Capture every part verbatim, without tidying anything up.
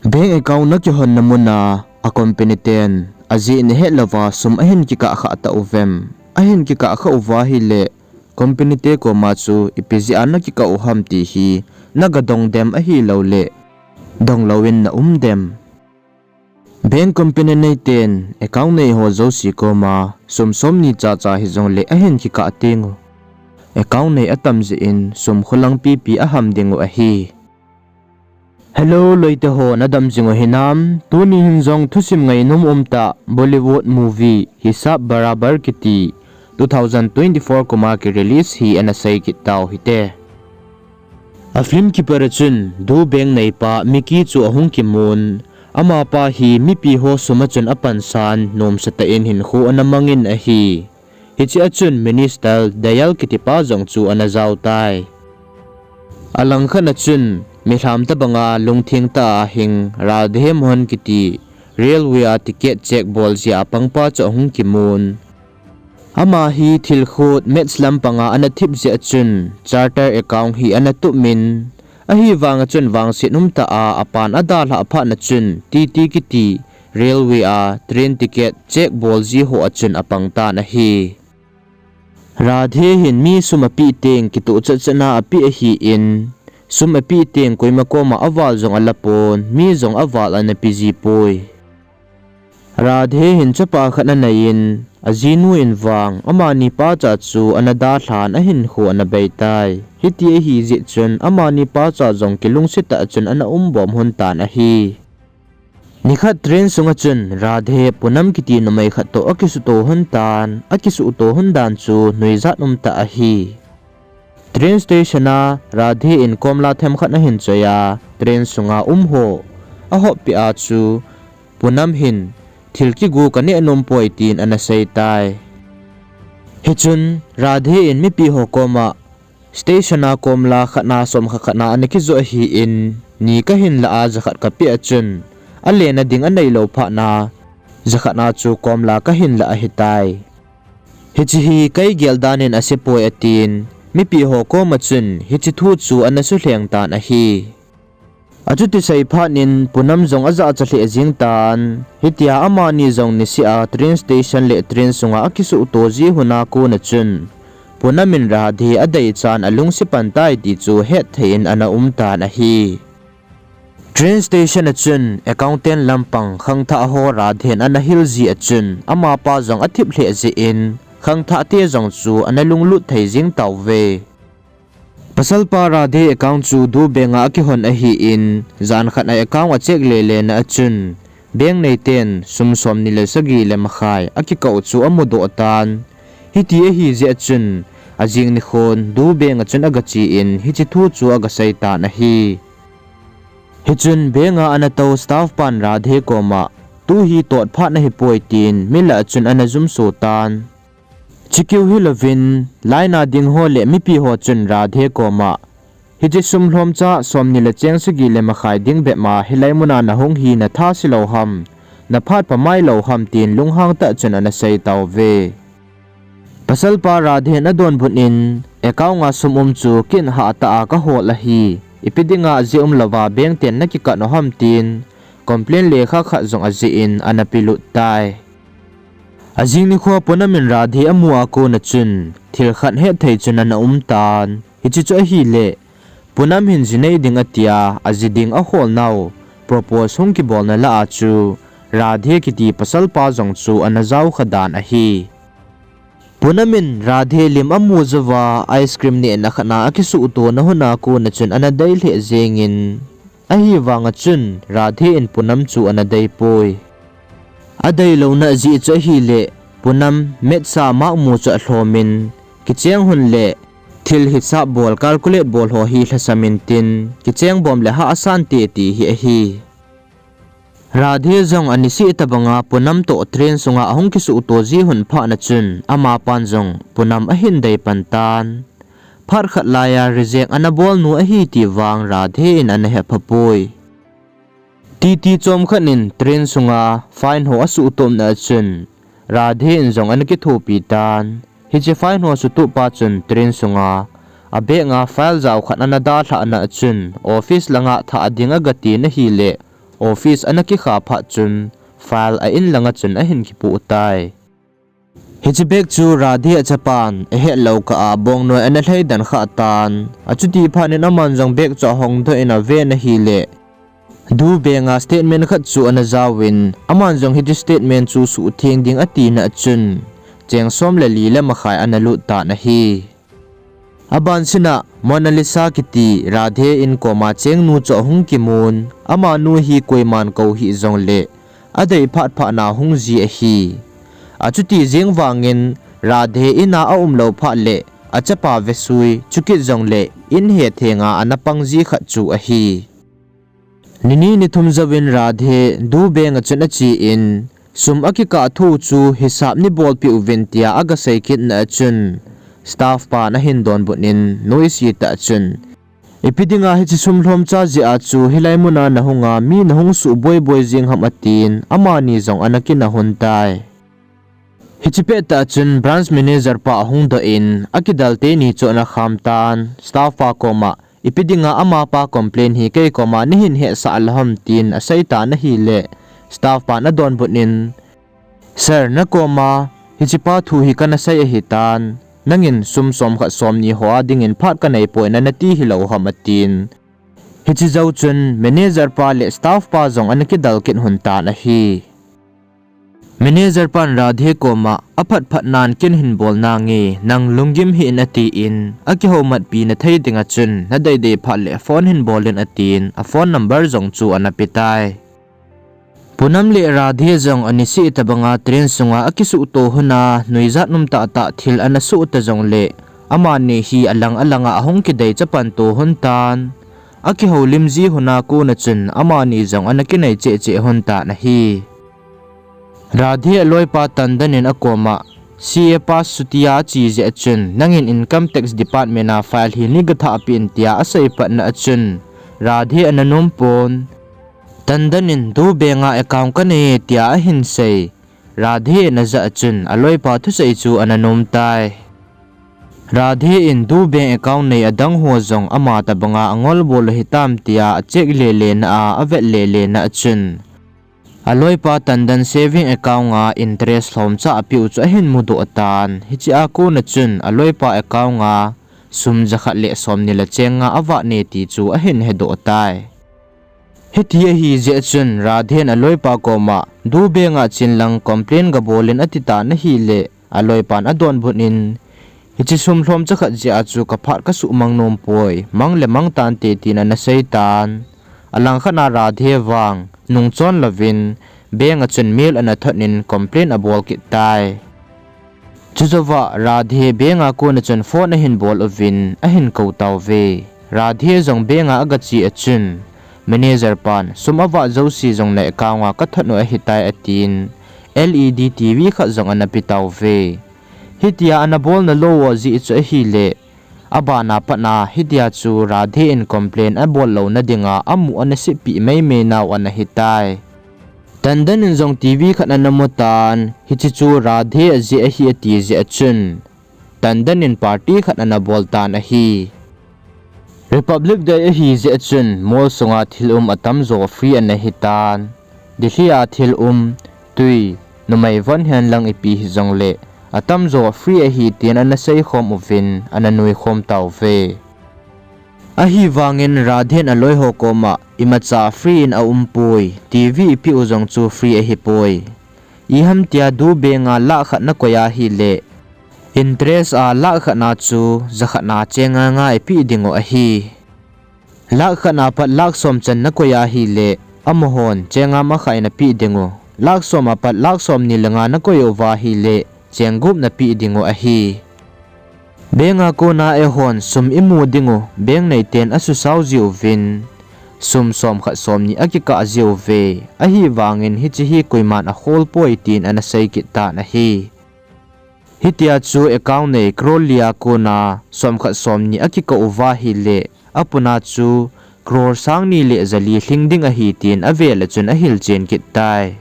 Bank account nakihonna muna a company ten ajeh nahet louva sum ahin kikah khah tauvem? Ahin kikah khah uva ahile company te koma chu ipi jeh a nakikah u ham ti hi nagadong dem ahilouleh donglouvin naum dem? Bank company neiten account neiho jouse koma sum somni chacha hijongle ahin kikah tengu account nei atam jeh in sum kholang pipi aham dingu ahi. Hello loite ho, nadam jingu hinam? Tuni hin jong thusim ngainom umtah Bollywood movie Hisab Barabar kiti two thousand twenty-four kuma ki release hi ana sei kit tau hite. A film kipat a chun Dubeng neipa Mickey chu ahung kimun. Amapa hi mipiho sum a chun apansan, nomsatah in hinkho ana mangin ahi. Hiche a chun Minister Dayal kitipa jong chu ana jao tai. Alangkhat a chun milham tobanga lungtheng tah a hing Radhe Mohan kiti railway a ticket check bol jeh a pangpa chu ahung kimun. Ama hi thilkhut maths lampanga ana thip jeh a chun chartered account hi ana tup in, ahivanga chun vangset umtah a apan adalhah phat a chun T T kiti railway a train ticket check bol ji ho a chun apang tan ahi. Radhe hin mi sum apeh teng kitoh chatchatna apeh ahin, sum apeh teng koima koma aval jong alapon, mi jong aval ana pe ji poi. Radhe hin chapa khat anei in, ajinu in vang amani pacha chu ana dalhan ahinkho ana bei tai. Hiti ahi jeh chun amani pacha jong kilungset tah chun ana um bom lhon tan ahi. Nikhat train sunga chun Radhe Punam kiti numei khat toh akisuhto lhon tan, akisuhto lhon dan chu nuijat umtah ahi. Train station a Radhe in komla themkhat ahin choi a, train sunga um ho ahop peh a chu Punam hin, thil kigu kaneh nom poi, tin ana sei tai. Hichun Radhe in mipi ho koma station a komla khatna somkhat khatna ana kijoh ahin, ni kahin lah a jakhat kapeh a chun, alena ding aneilou phat a jakhatna chu komla kahin lah ahitai. Hiche hi kei gel dan in asepoi atin, mipi ho koma chun hiche thu chu ana sulheng tan ahi. Achuti sei phat in Punam jong ajahcha lheh jeng tan, hitia amani jong niseh a train station le train sunga akisuhto ji lhon a kona chun, Punam in Radhe adeichan alungset pan tai ti chu hetthei in ana um tan ahi. Train station a chun accountant lampang khangthah ho Radhe in ana hil ji a chun, amapa jong athip lheh jeh in, khangthah te jong chu ana lunglut thei jeng tauve. Pasalpa Radhe account chu Dubeng a akihon ahin, jan khat a account acheck lele na a chun, bank neiten sum somni le sagi le makhai akikah u chu amudoh tan. Hiti ahi jeh a chun, ajing nikhon Dubeng a chun agache in hiche thu chu agasei tan ahi. Hichun bank a ana tou staff pan Radhe koma, tu hi tot phat nahipoi tin, mi lah a chun ana jumso tan. Chukeu hilouvin, line a ding ho le mipi ho chun Radhe koma, hiche sum lhomcha somni le cheng sagi le makhai ding bep ma hilai muna nahung hi natha se lou ham, naphat pha mai lou ham tin lunghang tah chun ana sei tauve. Pasalpa Radhe in adonbut in, account a sum um chu kin hah tah a kahol ahi, ipi dinga ajeh umlouva bank ten nakikat u ham tin, complain lekha khat jong ajih in ana pelut tai. Ajing nikho Punam in Radhe amu a kona chun, thil khat hetthei chun ana um tan. Hiche chu ahile, Punam hin ji nei ding atia, aji ding ahol nau, propose hung kibolna lah a chu, Radhe kiti pasalpa jong chu ana jaokha dan ahi. Punam in Radhe lim amu jouva, ice cream nehna khat a akisuhtona lhon a kona chun ana dei lheh jengin, ahivanga chun Radhe in Punam chu ana deipoi. Adeilouna jeh chu ahile, Punam maths a mark mu chu alhomin, kicheng lhon le thil hisab bol, calculate bol ho hi lhasam intin, kicheng bom le hahsante ti hi ahi. Radhe jong aniseh tobanga Punam toh train sunga ahung kisuhto ji lhon phat a chun, amapan jong Punam ahin dei pan tan. Phat khat laiya reject ana bol nu ahi ti vang Radhe in ana hephapoi. Titi chomkhat in train sunga fine ho asuhtomna a chun, Radhe in jong ana kithopi tan. Hiche fine ho sutup pa chun train sunga, abag a file jao khat ana dalhahna a chun, office langa thah ding agati na ahile, office ana kikha phat chun file a in langa chun ahin kipoh tai. Hiche bag chu Radhe achapan ahet lou kah a bongnoi ana lhaidan khah tan. Achuti phat in aman jong bag chu ahongdoh in aven ahile, Dubeng a statement khat chu ana jaovin, aman jong hiche statement chu suhtheng ding atina chun, cheng som le li le makhai ana lut tan ahi. Abansina Mona Lisa kiti Radhe in koma chengnu chu ahung kimun, amanu hi koiman kou hih jongle, adei phat phat na hung ji ahi. Achuti jeng vangin Radhe in a aumlou phat le, achapa vesui, chukit jongle, in hethenga ana pang ji khat chu ahi. Nini nithum jouvin Radhe Dubeng a chun achen, sum akikah thu chu hisap neibolpeh uvin tia agasei kitna a chun, staff pan ahin donbut in noise tah chun, ipi dinga hiche sum lhomcha jeh a chu hilai muna nahunga mi nahung suh boiboi jeng ham atin, amani jong ana kinah lhon tai. Hiche pettah chun branch manager pa ahung doh in, akidal teni chu ana kham tan, staff pa koma, ipi dinga amapa complain hi kei koma neihin hetsah lou ham tin asei tan ahile, staff pan adonbut in, Sir, nakoma hichepa thu hi kana sei ahitan, nangin sum somkhat somni ho a dingin phat kaneipoi nati hilou ham atin. Hiche jou chun manager pa le staff pa jong ana kidal kit lhon tan ahi. Manager pan Radhe koma, aphat phat nan ken hin bol nange, nang lunggim hih in atin, akihoumatpi na thei dinga chun, nadei dei phat le phone hin bol in atin, a phone number jong chu ana pe tai. Punam le Radhe jong aniseh tobanga train sunga akisuhto lhon a, nuijat um tahtah thil ana soh ta jongle, amani hi alang alanga ahung kidei chapan to lhon tan. Akihoulim ji lhon a kona chun, amani jong ana kinai cheh cheh lhon tan ahi. Radhe aloipa Tandon in akoma, C A pass chu tia ache jeh a chun, nangin Income Tax Department a file hi neiga thahpeh in tia asei patna a chun, Radhe ana nom pon. Tandon in Dubeng a account kanei e tia ahin sei. Radhe in ajah a chun, aloipa thusei chu ana nom tai. Radhe in Dubeng account nei adang ho jong ama tobanga angol bol u hitam tia acheck lele na a, avet lele na a chun, aloipa Tandon saving account a interest lhomcha apeh u chu ahin mudoh tan. Hiche a kona chun aloipa account a sum jakhat le somni le cheng nga avah ne ti chu ahin hedoh tai. Hiti ahi jeh chun Radhe in aloipa koma, Dubeng a chen lang complain gabol in ati tan ahile, aloipan adonbut in, hiche sum lhomcha khat jeh a chu kaphat kasuhmang nom poi, mang le mang tante tin ana sei tan. Alangkhat a Radhe vang nungchon louvin, bank a chun mail ana thot in complain abol kit tai. Chujouva Radhe bank a kona chun phone ahin bol uvin, ahin kou tauve. Radhe jong bank a agache a chun, manager pan, sum avah jouse jong na account a kathot u ahitai atin, L E D T V khat jong ana pe tauve. Hitia ana bolna lou u jeh chu ahile, abana patna hitia chu Radhe in complain abol louna dinga amu ana seppeh maimai nau ana hitai. Tandon in jong T V khat ana mu tan, hiche chu Radhe ajeh ahi ati jeh a chun, Tandon in party khat ana bol tan ahi. Republic Day ahi jeh a chun mall sunga thil um atamjo free ana hitan. Delhi a thil um, tui, numei von henlang ipi hijongle, atamjo free ahi tin ana seikhom uvin, ana nuikhom tauve. Ahivangin Radhe in aloiho koma, imacha free in aumpoi, T V ipeh u jong chu free ahipoi. Iham tia Dubeng a lakh khat nakoi ahile, interest a lakh khat na chu jakhat na cheng nga nga ipeh dingu ahi. Lakh khat na pat lakh som chan nakoi ahile, amahon cheng nga makhai napeh dingu. Lakh som a pat lakh somni le nga nakoi uva ahile, cheng gup napeh dingu ahi. Bank a kona eihon sum imu dingu, bank neiten asusao jiuvin, sum somkhat somni akikah jiuve, ahivangin hiche hi koiman akholpoi tin ana sei kit tan ahi. Hitia chu account nei crore li a kona somkhat somni akikah uva ahile, apuna chu crore sangni le jali lhing ding ahi tin avel a chun ahilchen kit tai.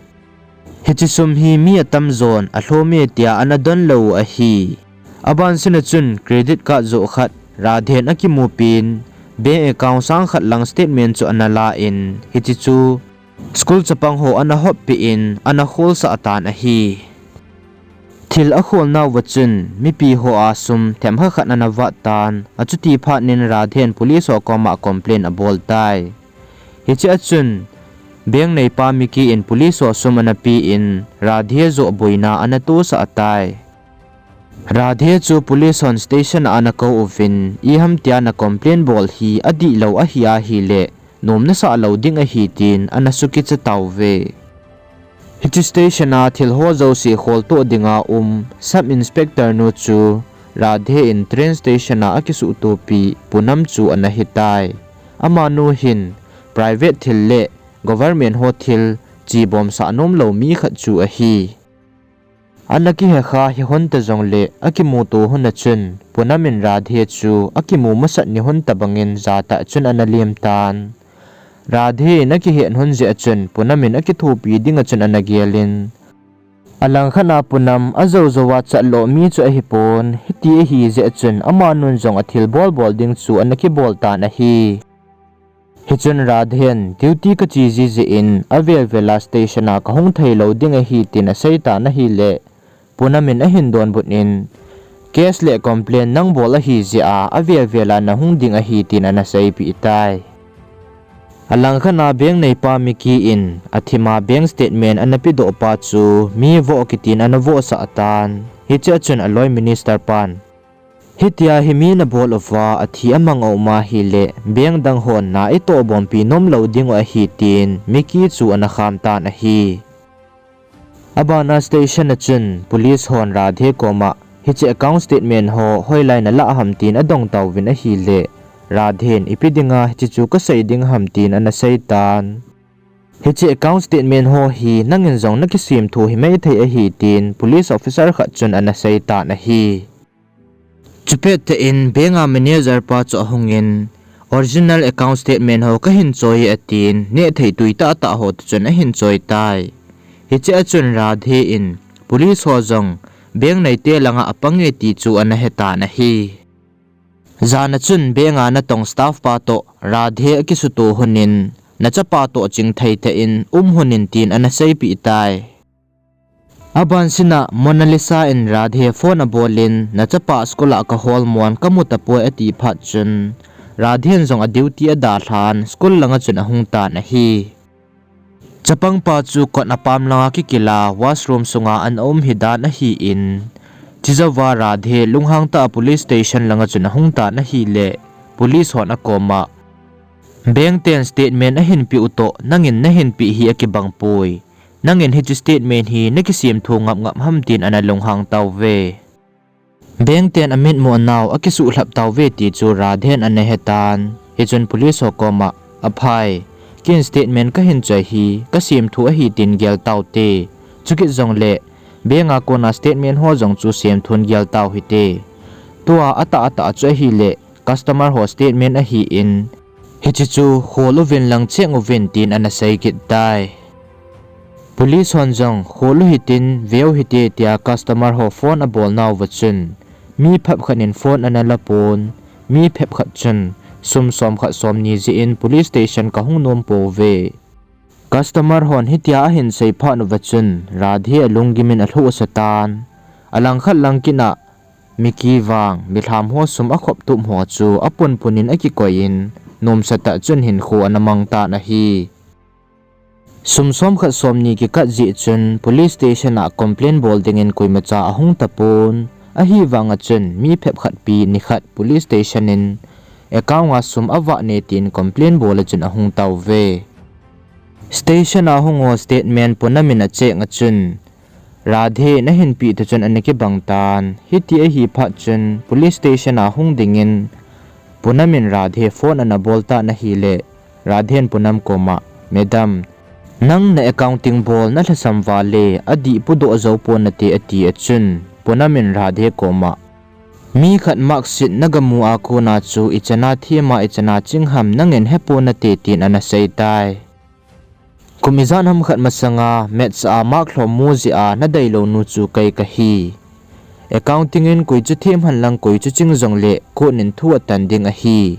Hiche sum hi mi atamjon alhom e tia ana donlou u ahi. Abansina chun credit card joh khat Radhen akimupin, bank account sangkhat lang statement chu ana la in, hiche chu School chapang ho ana hoppi in ana kholsah tan ahi. Thil akholnauva chun mipi ho a sum themkhat khat ana vat tan, achuti phat in Radhe in police ho koma complain abol tai. Hiche a chun bank neipa Mickey in police ho sum ana pi in Radhe joh boina ana tosah tai. Radhe chu police hon station a ana kou uvin, iham tia na complain bol hi adihlou ahi ahile, nom nasah lou ding ahi tin ana sukicha tauve. Hiche station a thil ho jouse kholtoh dinga um Sub Inspector nu chu Radhe in train station a akisuhtopi Punam chu ana hitai. Amanu hin private thil le government ho thil chibomsah nomlou mi khat chu ahi. Ana kihekha hihon ta jongle akimuto hon a chun Punam in Radhe chu akimu masat ni hon tobangin jatah chun ana lem tan. Radhe in akihet hon jeh a chun Punam in akithopi dinga chun ana gelin, alangkhat a Punam ajou jouva chatlo mi chu ahipon, hiti ahi jeh a chun amanun jong athil bolbol ding chu ana kibol tan ahi. Hichun Radhe in duty kache jiji in avel vel a station a kahung theilou ding ahi tin asei tan ahile, Punam in ahin donbut in, case le complain nang bol ahi jeh a avel vel a nahung ding ahi tin ana seipeh tai. Alangkhat a bank neipa Mickey in athima bank statement ana pedoh pa chu mi voh kitin ana vohsah tan. Hiche a chun aloi minister pan, hitia hi mi nabol uva athi amang a um ahile bank dang hon na itohbompi nomlou dingu ahi tin Mickey chu ana kham tan ahi. Abana station a chun police hon Radhe koma hiche account statement ho hoilai nalah ham tin adong tauvin ahile, Radhe in ipi dinga hiche chu kasei ding ham tin ana sei tan. Hiche account statement ho hi nangin jong nakisemthu himai thei ahi tin police officer khat chun ana sei tan ahi. Chupet tah in bank a manager pa chu ahungin, original account statement ho kahin choi e atin, nehthei tui tahtah ho toh chun ahin choi tai. Hiche a chun Radhe in police ho jong bank neite langa apang e ti chu ana hetan ahi. Jan a chun bank a natong staff pa toh Radhe akisuto hon in, nachapa toh chingthei tah in um hon in tin ana seipeh tai. Abansin a Mona Lisa in Radhe phone abol in, nachapa school a kahol mon kamu tapoi ati phat chun, Radhe in jong aduty adalhan school langa chun ahung tan ahi. Chapang pa chu kot apam langa kikila washroom sunga ana um hidan ahin, chujouva Radhe lunghang tah a police station langa chun ahung tan ahile, police hon akoma, bank ten statement ahin peh u toh nangin nahin peh hi akibang poi. Nangin hiche statement hi nakisemthu ngap ngap ham tin ana lunghang tauve. Bank ten amitmo nau akisuhlhap tauve ti chu Radhe in ana hetan. Hichun police ho koma, aphai, ken statement kahin choi hi kasemthu ahi tin gel taute. Chukit jongle bank a kona statement ho jong chu semthun gel tau hite. Tua atah atah chu ahile customer ho statement ahin, hiche chu khol uvin lang check uvin tin ana sei kit tai. Police hon jong khol u hitin veu hite tia customer ho phone abol nauva chun, mi phepkhat in phone ana lapon, mi phepkhat chun sum somkhat somni jeh in police station kahung nom pouve. Customer hon hitia ahin sei phat uva chun Radhe alunggim in alhuhsa tan. Alangkhat lang kit a Mickey vang milham ho sum akhop tup ho chu apunpun in akikoi in, nomsatah chun hinkho ana mang tan ahi. Sum somkhat somni kikat jeh chun police station a complain bol dingin koimacha ahung tapon, ahivanga chun mi phepkhat pi nikhat police station in account a sum avah ne tin complain bol a chun ahung tauve. Station a hung ho statement Punam in acheck a chun, Radhe in ahin peh toh chun ana kibang tan. Hiti ahi phat chun police station a hung dingin Punam in Radhe phone ana bol tan ahile, Radhe in Punam koma, Madam, nang na accounting bol nalhasam uva le adih pudoh jou pon nate ati a chun, Punam in Radhe koma, mi khat marksheet nagamu a kona chu ichana them a ichana ching ham nangin hepon nate tin ana sei tai. Kum ijat ham khat masanga maths a mark lhom mu jeh a nadeilou nu chu kei kahi. Accounting in koi chu them henlang koi chu ching jongle court in thu atan ding ahi.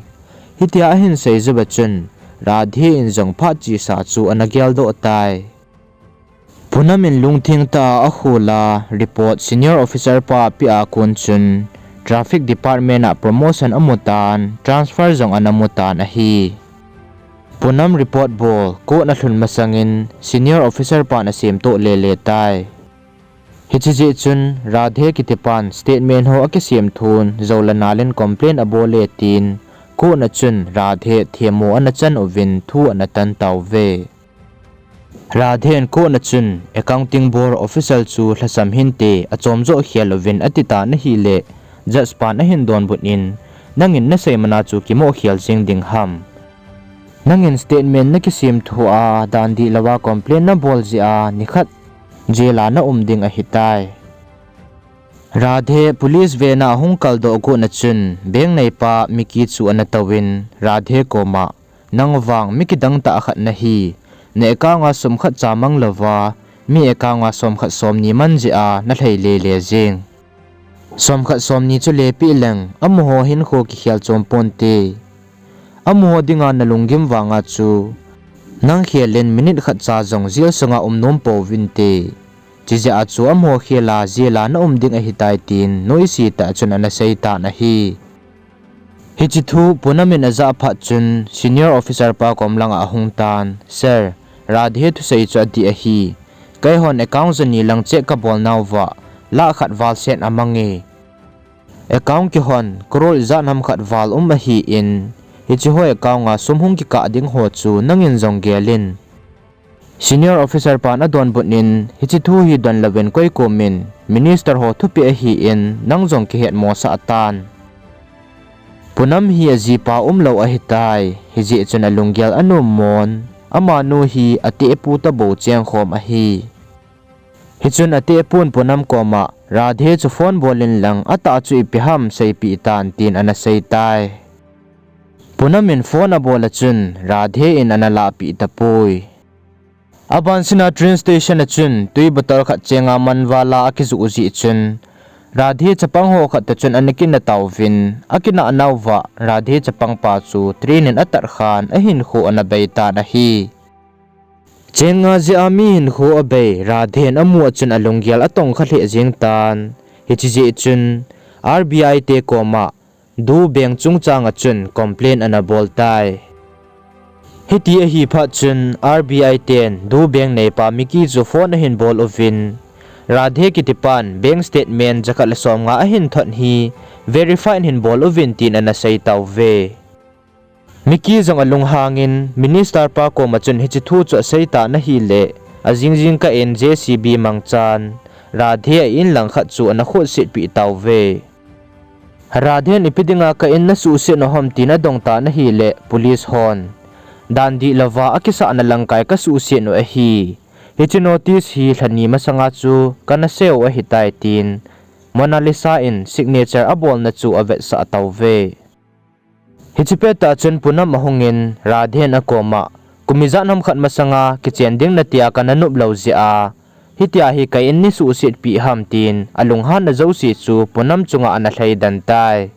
Hitia ahin sei jou a chun Radhe in jong phat chesa chu ana geldoh tai. Punam in lungthim tah a akhol a report senior officer pa apeh a kon chun traffic department a promotion amu tan, transfer jong ana mu tan ahi. Punam report bol court a lhun masangin senior officer pan asemtoh lele tai. Hiche jeh chun Radhe kiti pan statement ho akisem thun jou le nal in complain abol e tin court a chun Radhe themmo ana chan uvin thu ana tan tauve. Radhe in court a chun accounting board official chu lhasam hinte, achom joh khel uvin ati tan ahile, judge pan ahin donbut in, nangin nasei mana chu kimoh khel jing ding ham? Nangin statement nakisem thu a dan dih louva complain nabol jeh a nikhat jail a na um ding ahitai. Radhe police van a ahung kaldoh got na chun, bank neipa Mickey chu ana touvin, Radhe koma, nang vang mi kidang tah khat nahi, na account a sum khat cha mang louva, mi account a som khat somni man jeh a nalhai lele jeng. Som khat somni chu lepeh leng, amaho hinkho kikhel chom ponte. Amaho dinga nalunggim vanga chu, nang khel in minute khat cha jong jail sunga um nom pouvinte. Chijeh a chu amaho khel a jail a na um ding ahitai tin, noise tah chun ana sei tan ahi. Hiche thu Punam in ajah phat chun, senior officer pa kom langa ahung tan, Sir, Radhe thusei chu adih ahi. Keihon account jani lang check kabol nauva, lakh khat val sen amange. Account kihon crore ijat ham khat val um ahin, hiche ho account a sum hung kikah ding ho chu nangin jong gel in. Senior officer pan adonbut in, hiche thu hi donlouvin koi komin, minister ho thupeh ahin, nang jong kihetmosah tan. Punam hi ajipa umlou ahitai, hijeh chun alunggel anom mon, amanu hi atehpu tabou chengkhom ahi. Hichun atehpun Punam koma, Radhe chu phone bol in lang, atah chu ipi ham seipeh tan tin ana sei tai. Punam in phone abol a chun, Radhe in ana lahpeh tapoi. Abansina train station a chun, twi bottle khat chenga manval a akijoh jeh chun, Radhe chapang ho khat toh chun ana kinah tauvin, akinah nauva, Radhe chapang pa chu train in atat khan, ahinkho ana bei tan ahi. Cheng nga jeh a mi hinkho abei Radhe in amu a chun alunggel atongkha lheh jeng tan. Hiche jeh chun R B I te koma Du Bank chungchang a chun complain ana bol tai. Hiti ahi phat chun R B I ten Du Bank neipa Mickey chu phone ahin bol uvin, Radhe kitipan bank statement jakhat le somnga ahin thot hi verify in hin bol uvin tin ana sei tauve. Mickey jong alunghangin minister pa koma chun hiche thu chu asei tan ahile, ajing jingkah in J C B mangchan Radhe a in langkhat chu ana khotsetpeh tauve. Radhe in ipi dinga ka in nasuhset u ham tin adong tan ahile, police hon, dan dihlouva akisahna langkai kasuhset u ahi. Hiche notice hi lhani masanga chu kana sei u ahitai tin Mona Lisa in signature abolna chu avetsah tauve. Hiche pettah chun Punam ahungin Radhe in akoma, kum ijat ham khat masanga kichen ding natia kana noplou jeh a, hitia hi ka in neisuhsetpeh ham tin alunghanna jouse chu Punam chunga ana lhaidan tai.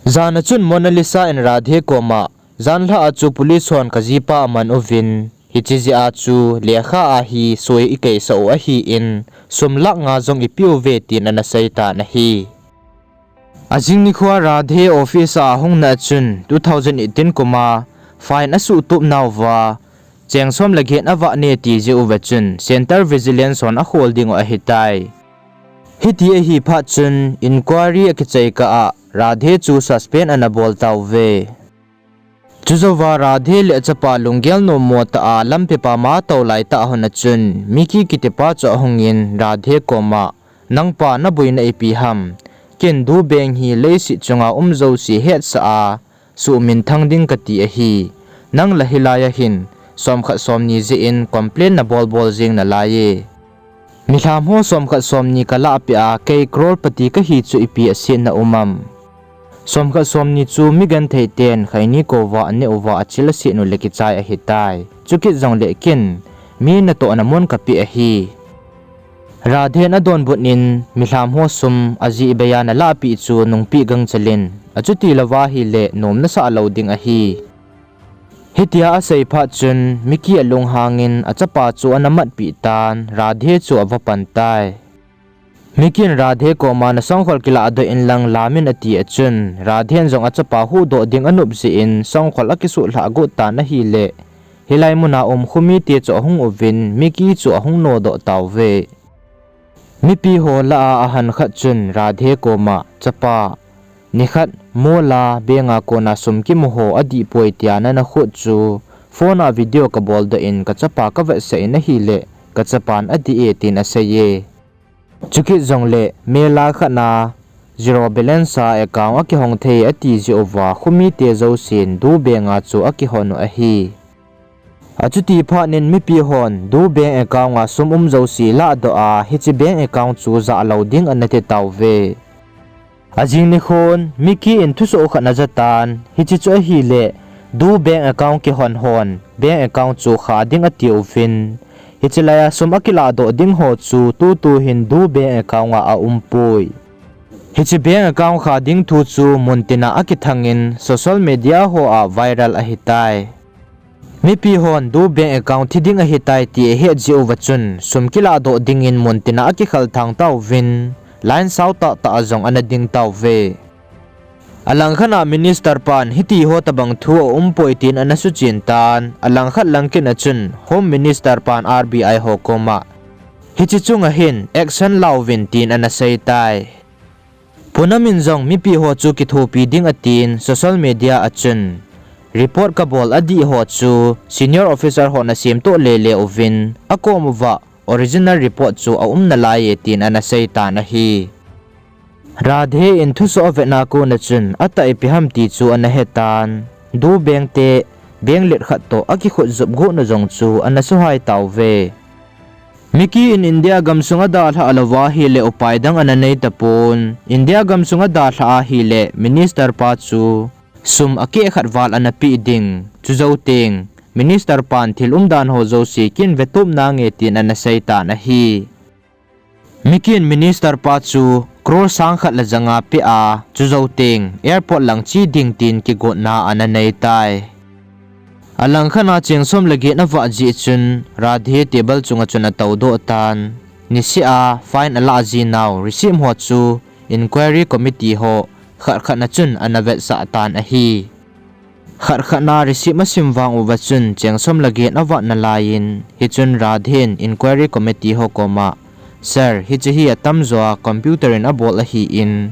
Jan a chun Mona Lisa in Radhe koma, janlhah a chu police hon kajipa aman uvin, hiche jeh a chu lekha a hi soi ikeisah u ahin, sum lakh nga jong ipeuve tin ana sei tan ahi. Ajing nikhoa Radhe office a ahungna chun two thousand eighteen kuma fine asuhtup nauva, cheng som le get avah ne tijeh uva chun Central Vigilance hon akhol dingu ahitai. Hiti ahi phat chun inquiry akichai kah a Radhe chu suspend ana bol tauve. Chujouva Radhe le achapa lunggel nommo tah a lampi pama atoulai tah hon a chun Mickey kitipa chu ahungin Radhe koma, nangpa naboina ipi ham? Ken Du Bank hi leiset chunga um jouse hetsah a suhminthang ding kati ahi. Nang la hilai a hin somkhat somni jeh in complain nabolbol jeng nalai e. Milham ho somkhat somni kalahpeh a kei crorepati kahi chu ipi asetna um am? Somkhat somni chu migenthei ten khaini kouva aneh uva achil aset u le kichai ahitai. Chukit jongle ken mi natohna mun kapeh ahi. Radhe in adonbut in, milham ho sum ajeh bei a nalahpeh chu nungpeh gangchel in, achuti louva ahile nom nasah lou ding ahi. Hitia asei phat chun Mickey alunghangin achapa chu ana matpeh tan, Radhe chu avapan tai. Mickey in Radhe koma nasongkhol kiladoh inlang lamin ati a chun, Radhe in jong achapa huhdoh ding anop jeh in songkhol akisuhlhah got tan ahile, hilai muna um khomite chu ahung uvin, Mickey chu ahung nodoh tauve. Mipi ho lah a ahan khat chun Radhe koma, chapa, nikhat mall a bank a kona sum kimu ho adihpoi tia nana khut chu phone a video kaboldoh in kachapa kavetsah in ahile, kachapan adih e tin aseiye. Chukit jongle mela khat na zero balance a account akihong thei ati jeh uva khomite jousen Du Bank a chu akihon u ahi. Achuti phatnin mipi hon Du Bank account a sum um jouse lahdoh a, hiche bank account chu jahlou ding anati tauve. Ajing nikhon Mickey in thusoh khat ana jatan, hiche chu ahile, Du Bank account kihon hon bank account chu kha ding atiuvin, hiche laiya sum akilahdoh ding ho chu tutu hin Du Bank account a aumpoi. Hiche bank account kha ding thu chu muntina akithangin social media ho a viral ahitai. Mipi hon Du Bank account thi ding ahitai ti ahet jeh uva chun sum kilahdoh dingin muntina akikhal thang tauvin, line sao tahtah a jong ana ding tauve. Alangkhat a minister pan hitiho tobang thu aumpoi tin ana suchen tan, alangkhat langkit a chun Home Minister pan R B I ho koma, hiche chunga hin action lauvin tin ana seitai. Punam in jong mipi ho chu kithopi ding atin social media a chun report kabol adih ho chu senior officer hon asemtoh lele uvin, akom uva original report chu aum nalai e tin ana seitan ahi. Radhe in thusoh avetna kona chun atah ipi ham ti chu ana hetan, Du Bank te bank let khat toh akikhut jop gotna jong chu ana suhai tauve. Mickey in India gamsung adalhah louva ahile upai dang ana nei tapon, India gamsung adalhah ahile minister pa chu sum akeh khat val ana peh ding, chujou teng minister pan thil umdan ho jouse kin vetop nange tin ana seitan ahi. Mickey in minister pa chu crore sang khat le janga peh a, chujou teng airport lang che ding tin kigotna ana neitai. Alangkhat a cheng som le get avah jeh chun Radhe table chunga chun atoudoh tan, niseh a fine alah jinau receipt ho chu inquiry committee ho khat khat na chun ana vetsah tan ahi. Khat khat na receipt asim vang uva chun cheng som le get avah nalaiyin, hichun Radhe in inquiry committee ho koma, Sir, hiche hi atamjo a computer in abol ahin,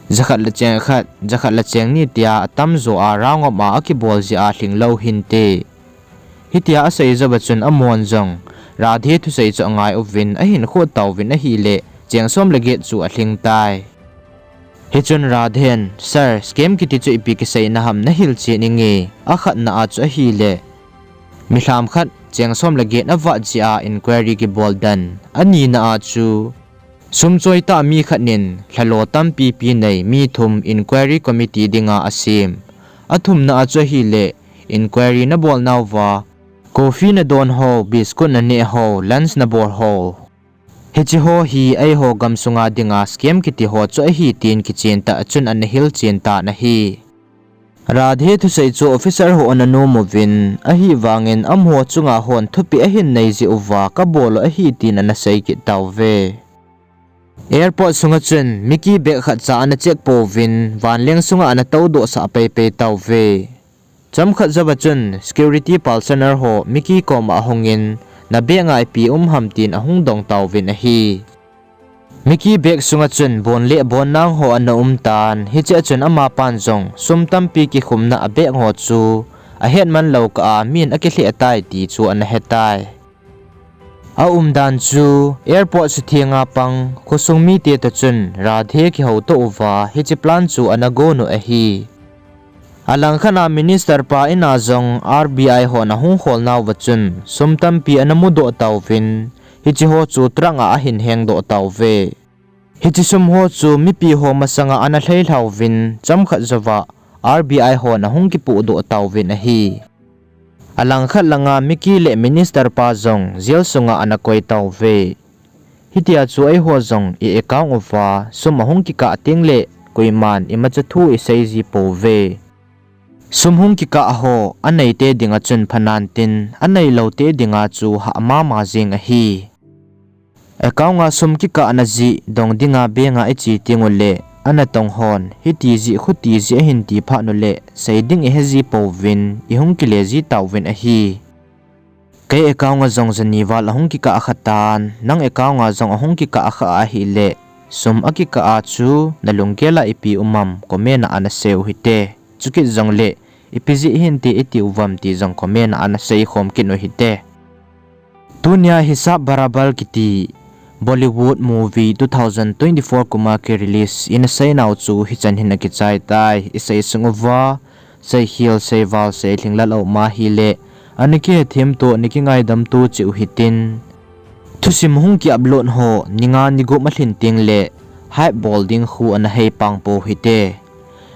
jakhat le cheng khat, jakhat le cheng ni tia atamjo a round up a akibol jeh a lhinglou hinte. Hitia asei jouva chun amahon jong Radhe thusei chu angai uvin ahin khot tauvin ahile cheng som le get chu alhingtai. Hichun Radhe in, Sir, scam kiti chu ipi kiseina ham nahilchen inge, akhatna a chu ahile, milham khat cheng som le get avah jeh a inquiry kibol dan, anina a chu sum choitah mi khat in lhalo tampipi nei mi thum inquiry committee dinga asem. Athumna a chu ahile, inquiry nabolnauva coffee nadon ho, biscuit naneh ho, lunch nabol ho, hicheho hi eiho gamsunga dinga scam kiti ho chu ahi tin kichen tah a chun ana hilchen tan ahi. Radhe thusei chu officer ho ana nom uvin, ahivangin amaho chunga hon thupeh ahin nei jeh uva kabol u ahi tin ana sei kit tauve. Airport sunga chun Mickey bag khatcha ana check pouvin, vanleng sunga ana toudohsah peipei tauve. Chomkhat jouva chun security personnel ho Mickey koma ahungin, na bag a ipi um ham tin ahung dong tauvin ahi. Mickey bag sunga chun bon le bonnang ho ana umtan, hichea chun amapan jong sum tampi kikhumna a bag ho chu ahetman lou kah a min akilheh tai ti chu ana hetai. Aumdan chu airport suthenga pang khosung mite toh chun Radhe kihoutoh uva hiche plan chu ana gon u ahi. Alangkhat a minister pa in a jong R B I hon ahung kholnauva chun sum tampi ana mudoh tauvin, hicheho chu truck a ahin hengdoh tauve. Hiche sum ho chu mipi ho masanga ana lheilhauvin, chomkhat jouva R B I hon ahung kipohdoh tauvin ahi. Alangkhat langa Mickey le minister pa jong jail sunga ana koi tauve. Hitia chu eiho jong i account uva sum ahung kikah tengle koiman imacha thu isei ji pouve. Sum hung kikah ho aneite dinga chun phanantin, aneiloute dinga chu hah mama jeng ahi. Account a sum kikahna jeh dong dinga bank a iche tenguleh, anatong hon hiti jeh khuti jeh ahin ti phat uleh, sei ding iheji pouvin, ihung kile ji tauvin ahi. Kei account a jong jani val ahung kikah kha tan, nang account a jong ahung kikah kha ahileh, sum akikah a chu nalunggel a ipi um am comment a ana sei u hite. Chukit jongleh, ipi jeh hinte iti uvam ti jong comment a ana seikhom kit u hite. Tunia Hisab Barabari kiti Bollywood movie two thousand twenty-four kum a kirelease ina seinau chu hichan hin akichai tai, isei sung uva, seikhel, seival, seilhing lal a um ahileh, ana kihethem to, ana kingaidam to cheh u hitin. Thusim hung ki upload ho, ni nga ni gup alhin tengleh, hype bol ding khu ana hei pang pou hite.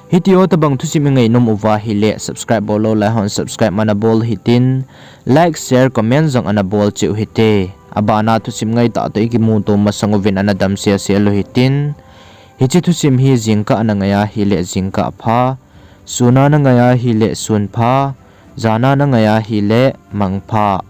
Hiti ho tobang thusim ingainom uva ahileh, subscribe bol lou lai hon subscribe ana bol hitin, like, share, comment jong ana bol cheh u hite. Abana thusim ngaitah toh ikimuto masang uvin ana dam sese lou hitin. Hiche thusim hi jingkah a nangai ahileh jingkah pha, sun a nangai ahileh sun pha, jan a nangai ahileh mang pha.